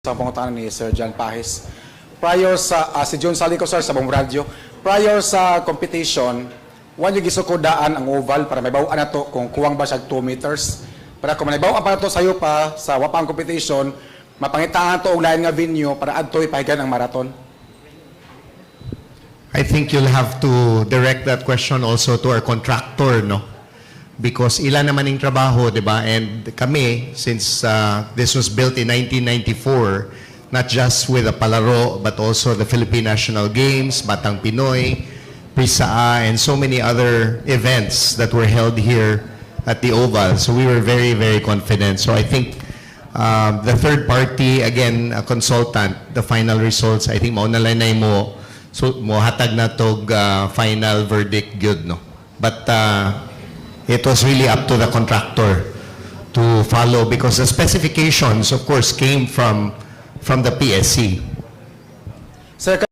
Sa pangutana ni Sir John Pahes. Prior sa, si John Salico, sir, sa Bong Radio, prior sa competition, wa nyo gisukod daan ang oval para may na to kung kuwang ba siya 2 meters? Para kung may pa na to sayo pa sa wa pa ang competition, mapangitaan to og lain nga venue para adtoy pahigan ang marathon. I think you'll have to direct that question also to our contractor, no? Because ila naman yung trabaho, di ba? And kami, since this was built in 1994, not just with the Palaro, but also the Philippine National Games, Batang Pinoy, Prisaa, and so many other events that were held here at the Oval. So we were very, very confident. So I think the third party, again, a consultant, the final results, I think mao na lang na mo, so mo hatag na tog final verdict good, no? But it was really up to the contractor to follow because the specifications, of course, came from the PSC. Sir,